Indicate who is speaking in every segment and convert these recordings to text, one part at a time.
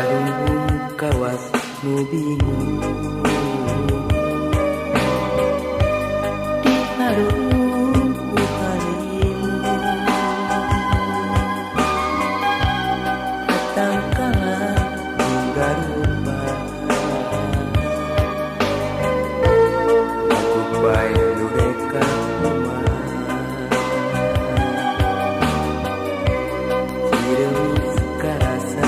Speaker 1: Galunggung kawas nu bingung diharung ku halimu tatangkalan hingga rupa aku bae nu rek ka kumaha Ciremis karasa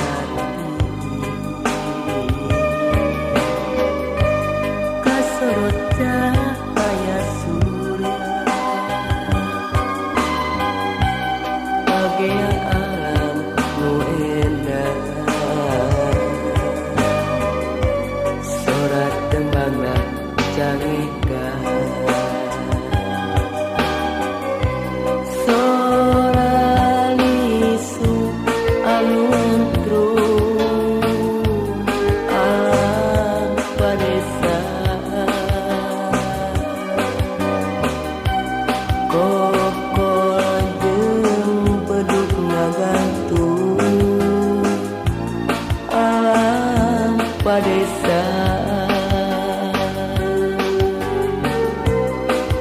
Speaker 1: kasorot cahaya surya bagea alam nu endah sorat tembangna cangekan Sora lisu anu ngentrum alam padesaan Kokol jeung bedug ngagantung alam padesaan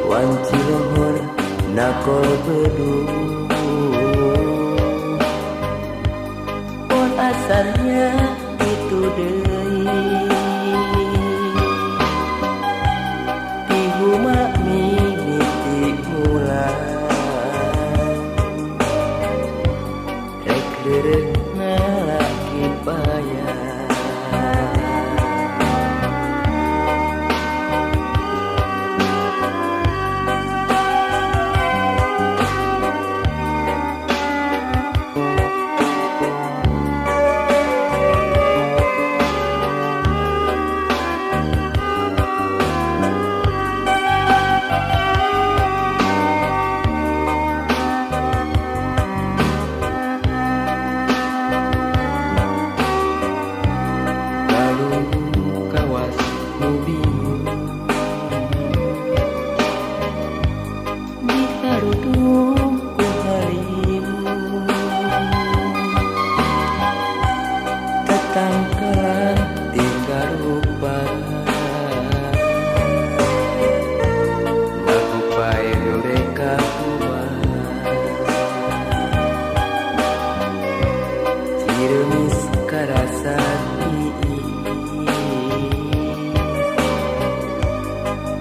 Speaker 1: Wanci lohor nakol bedug Pon asarnya itu deui Ti huma mimiti mula Rek reureut ngalaki paya Galunggung kawas nu bingung diharudung ku halimu tatangkalan tinggal rupa Nakupai nu rek ka kumaha Ciremis karasa tiis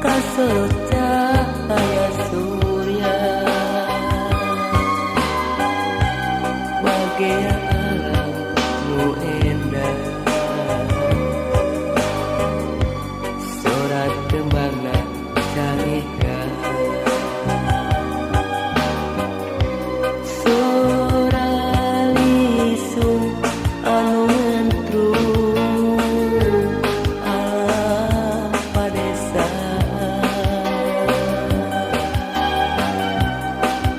Speaker 1: kasorot cahaya surya bagea alam nu endah sorat tembangna cangekan Sora lisu anu ngentrum alam padesaan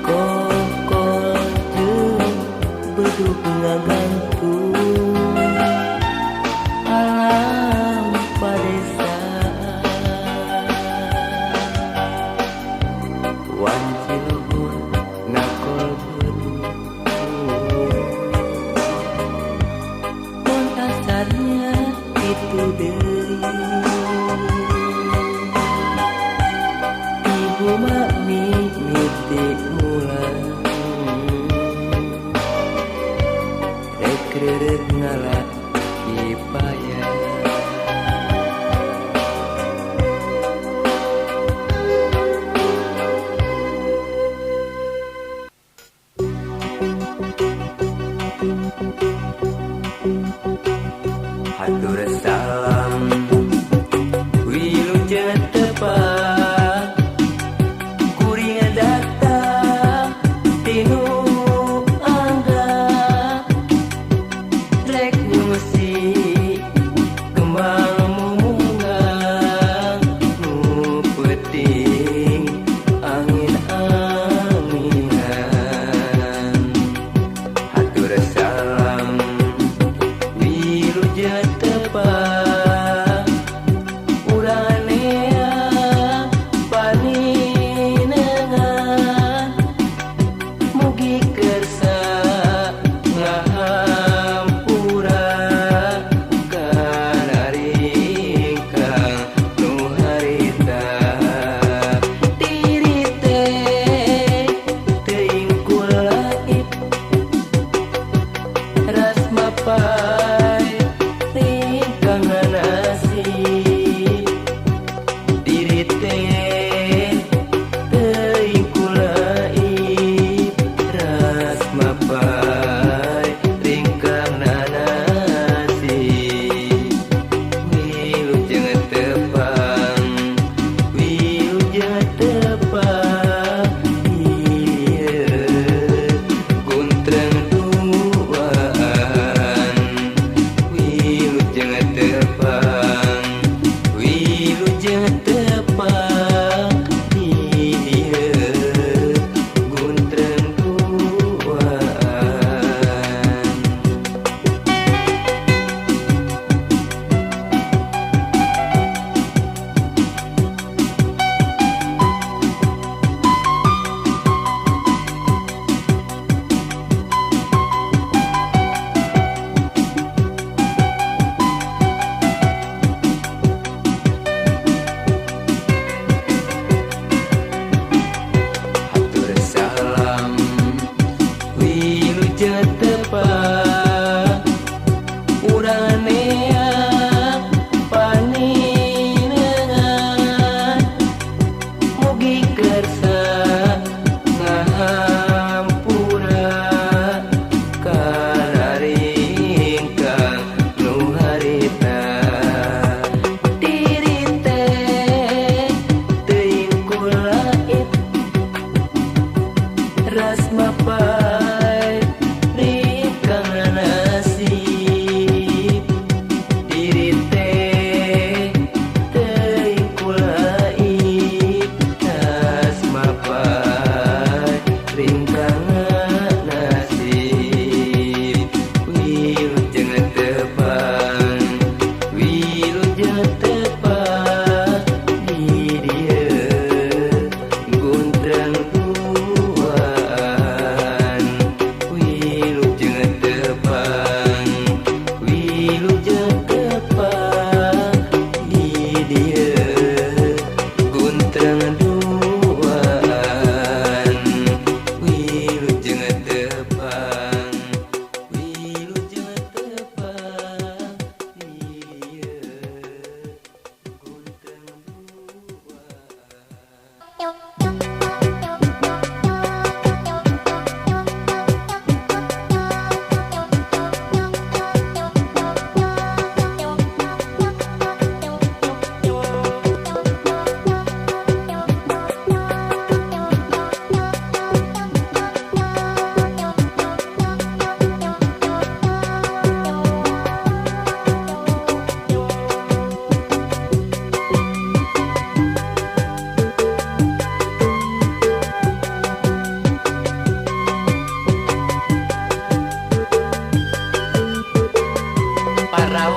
Speaker 1: Kokol jeung bedug ngagantung alam padesaan Wanci luhur ngakol bedug Pon asarnya itu deui Ti huma mimiti mula Rek reureut ngalaki paya Hatur salam wilujeng tepang kuring datang tinu angga rek nyungsi kembang mumungang nu peuting angin-anginan Hatur salam wilujeng tepang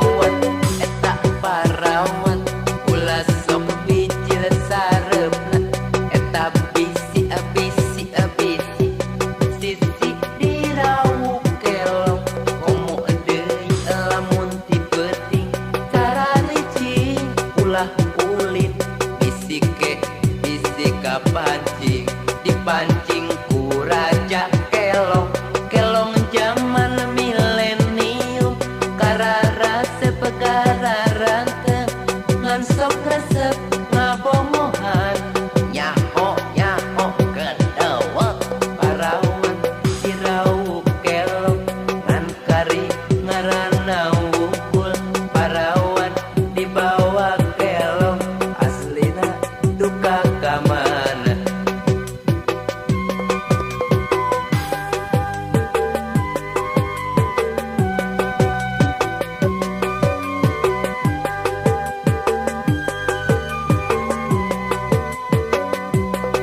Speaker 1: Parawan eta parawan ulah sok bijil sareupna eta bisi bisi bisi sisi dirawu kelong komo deui lamun ti peuting cararicing ulah ulin bisi ke bisi kapancing dipancing ku raja kelong kelong jaman milenium kararasep kararanteng ngan sok resep ngabongohan nyaho nyaho kedewek parawan dirawu kelong ngan kari ngaranna wungkul parawan dibawa kelong aslina duka ka mana.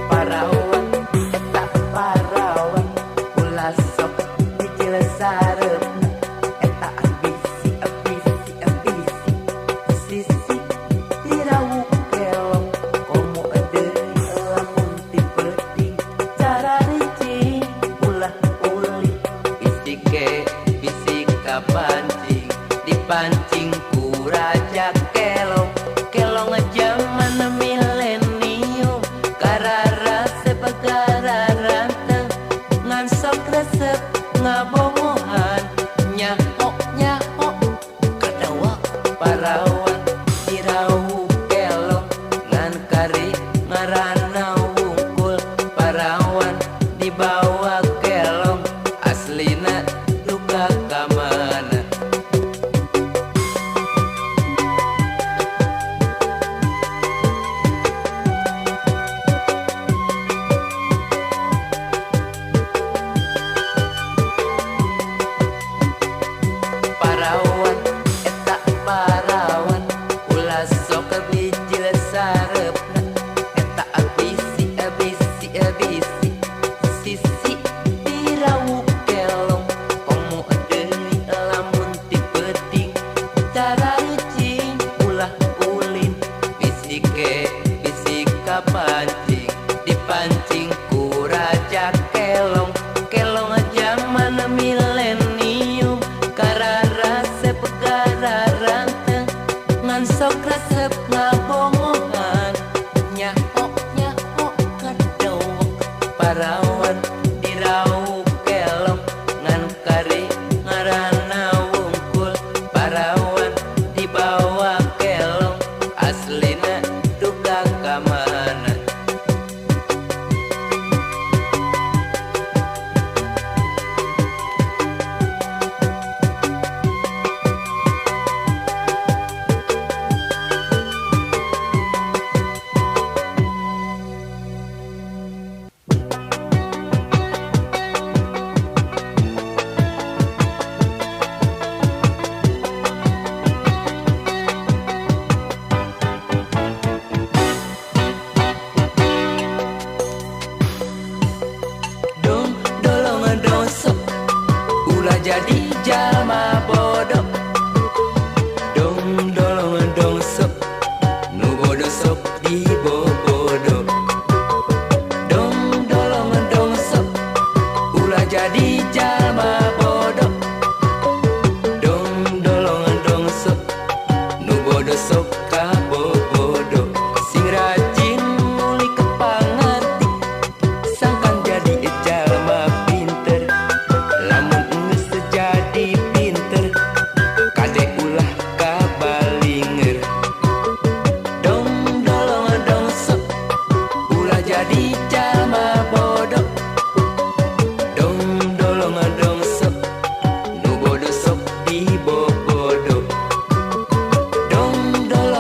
Speaker 1: Parawan eta parawan ulah sok bijil sareupna eta bisi bisi bisi sisi dirawu kelong komo deui lamun ti peuting cararicing ulah ulin bisi ke bisi kapancing dipancing ku raja kelong kelong jaman milenium kararasep kararanteng ngan sok resep ngabongohan nyaho nyaho kedewek parawan dirawu kelong ngan kari ngaranna wungkul parawan dibawa kelong aslina duka ka mana. Parawan eta parawan ulah sok bijil sareupna eta bisi bisi bisi sisi dirawu kelong komo deui lamun ti peuting cararicing ulah ulin bisi ke bisi kapancing dipancing ku raja kelong kelong jaman milenium kararasep kararanteng ngan sok resep ngabongohan nyaho nyaho kadewek parawan dirawu kelong ngan kari ngaranna wungkul parawan dibawa kelong aslina duka ka mana. Dong dolong dosok ulah jadi jalma bodoh. Dong dolong dosok nu bodoh sok dibobodo. Dong dolong dosok ulah jadi jalma bodoh. Dong dolong dosok nu bodoh sok kabobodo. Sing rajin ngulik pangarti sangkan jadi jalma pinter. Lamun geus jadi pinter kade ulah kabalinger. Dong dolong dong sok ulah jadi jalma bodoh. Dong dolong dong sok nu bodoh sok dibobodo. Dong dolong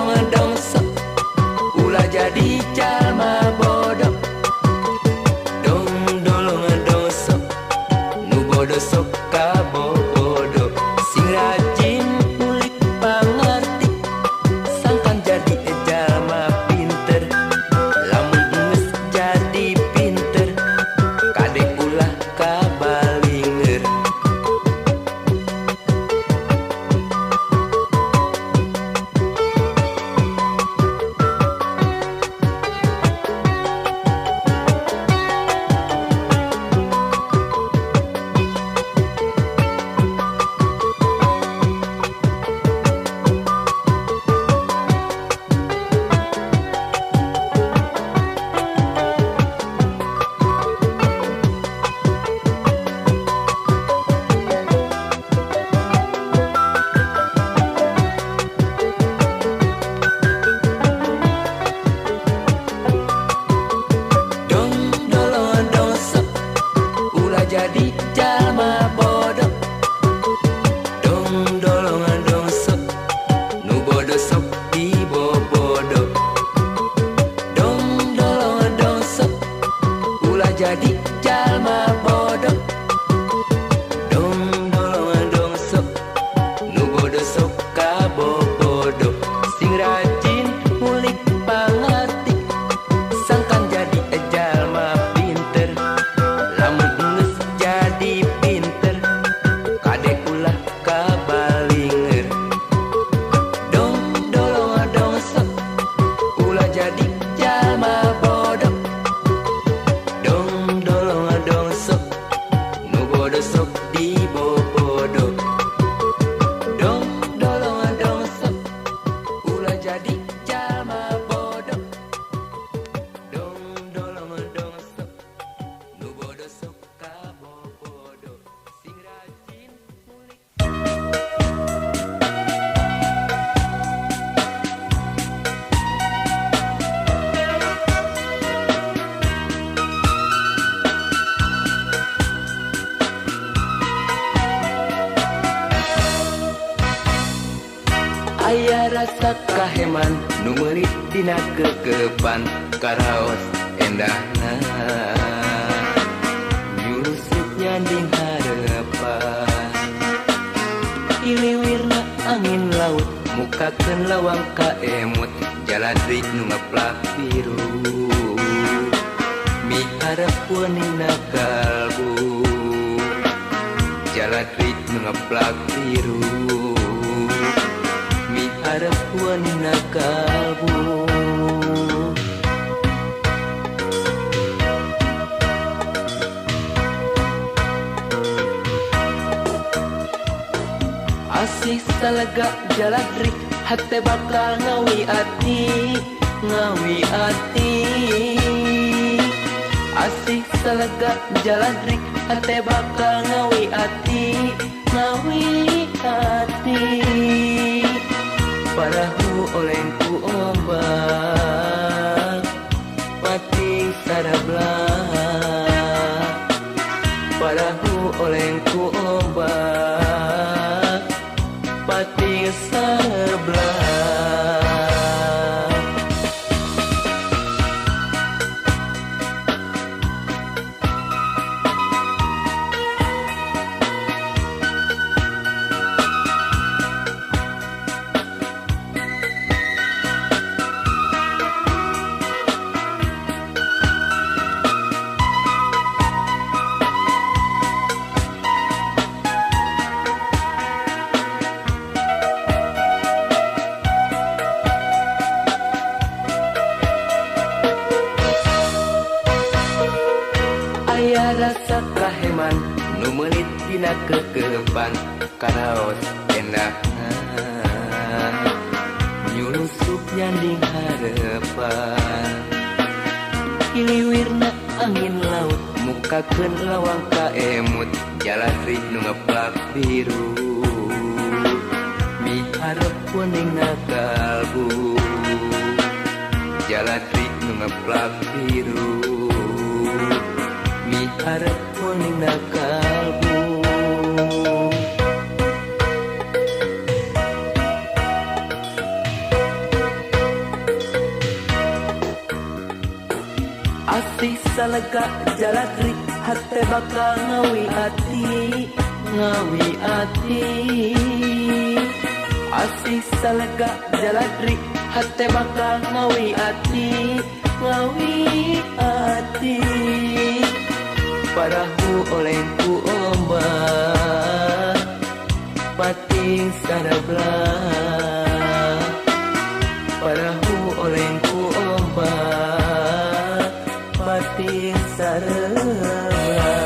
Speaker 1: Aya rasa kaheman nu meurit dina kekepan karaos endahna nyusup nyanding harepan iliwirna angin laut mukakeun lawang ka emut jaladri nu ngeplak biru miharep weuningna kalbu jaladri nu ngeplak biru miharep weuningna kalbu. Asih salega jaladri hate bakal ngawi ati ngawi ati. Asih salega jaladri hate bakal ngawi ati ngawi ati. Parahu oleng ku ombak pating sarablah. Parahu oleng ku ombak pating sebelah. Aya rasa kaheman nu meulit dina kekepan karaos endahna nyulusup nyanding harepan iliwirna angin laut mukakeun lawang ka emut jaladri nu ngeplak biru miharep weuningna kalbu jaladri nu ngeplak biru miharep weuningna kalbu. Asih salega jaladri hate bakal ngawi ati ngawi ati. Asih salega jaladri hate bakal ngawi ati ngawi ati. Parahu oleng ku ombak pating sarablah. Parahu oleng ku ombak pating sarablah.